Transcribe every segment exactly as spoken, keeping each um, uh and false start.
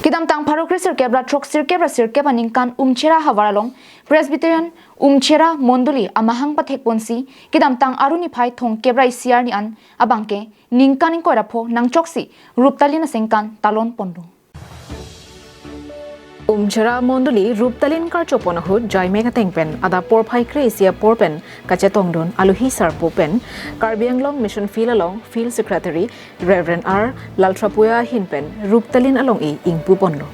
Kedamtang pharo kre sirkep ra throksirkep ra sirkep aningkan Umchera havar along Presbyterian Umchera Mondoli amahang pathekponsi kedamtang Arni phai thomkep ra isi arni an abangke ningkan ingkoi ra pho nangchoksi Ruptalin asengkan talon ponlo. Umchera Mondoli Ruptalin karchopon ahut jaimek ateng pen adap porphai kre isi apor pen kachetongdun aluhi sarpo pen Karbi Anglong Mission Field along Field Secretary Reverend R Laltrapuya ahin pen Ruptalin along-i ingpuponlo.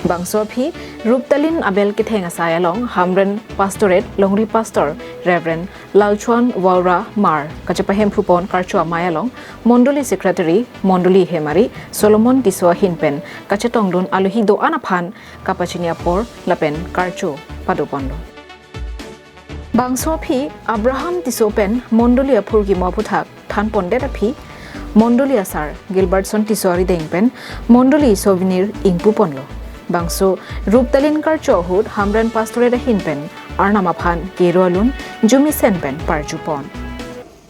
Bangso aphi Ruptalin abel ketheng asai along Hamren Pastorate Longri Pastor Reverend Lalchuan Waura Mar kachepahemphupon karcho amei along Mondoli Secretary Mondoli Hemari Solomon Tisso ahin pen kachetongdun aluhi do-an aphan kapachini apor lapen karcho padoponlo. Bangso aphi Abraham Tisso pen Mondoli aphurkimo aphuthak thanpondet aphi Mondoli asar Gilbertson Tisso arideng pen Mondoli souvenir ingpuponlo. Bangso Ruptalin karcho ahut Hamren Pastorate ahin pen Arnam aphan kero alun jumisen pen parjupon.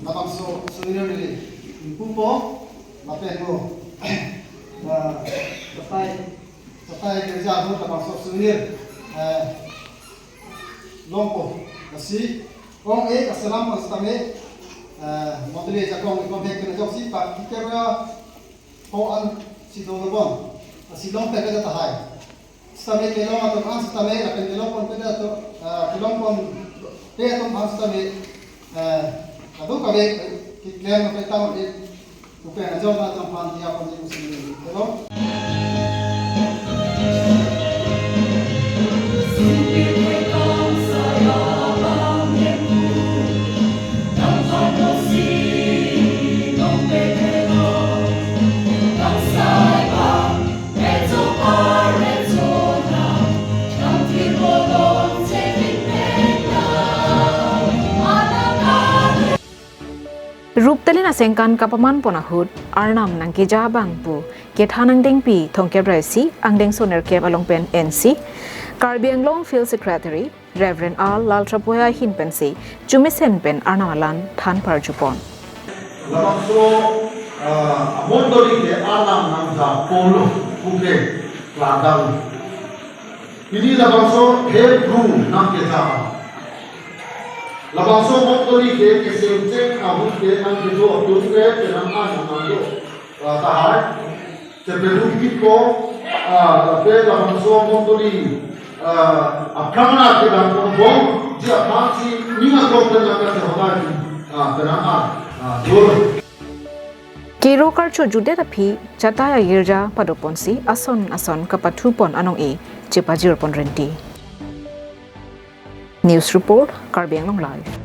Labangso souvenir neli ingpupo, lapen mo, ah, satai, satai kerja ahut labangso souvenir, eh, longpo. Lasi, ong e kaselam pon sitame, eh, Mondoli ajakong ikom hek kena joksi pak, kikera ko an si dolobon. Lasi longpepe tahai. Sitame kelong atum an sitame, lapen kelongponpe atum, ah, kelongponpe atum an sitame, eh, kadokave keklem lapen tang e, kupen ajok na atum aphan diya ponji pusi neli kelong. Ruptalin asengkan kapamanpon ahut Arnam nangkeja abang pu kethan angdengpi thomkep ra isi angdengso nerkep along pen ensi Karbi Anglong Field Secretary Reverend R Laltrapuya ahin pensi jumisen pen Arnam alam than parjupon. Labangso, ah, amondoli ke Arnam nangjaponlo puke klardak. Pini labangso Hebrew nangkeja. Labangso mondoli ke kesengcheng ahut ke nangkejo atum ke penang an nanglo. Ah, tahai. Chepedun kipo, ah, lapen labangso mondoli, ah, aphrang kedam ponbomji aphansi ning aklong pen nangkachehodai, ah, penang an, ah, dolo. Kero karcho jutdet aphi chatai agirja padoponsi ason ason kapathupon anong-e chepajirpon renti. News report, Karbi Anglong Live.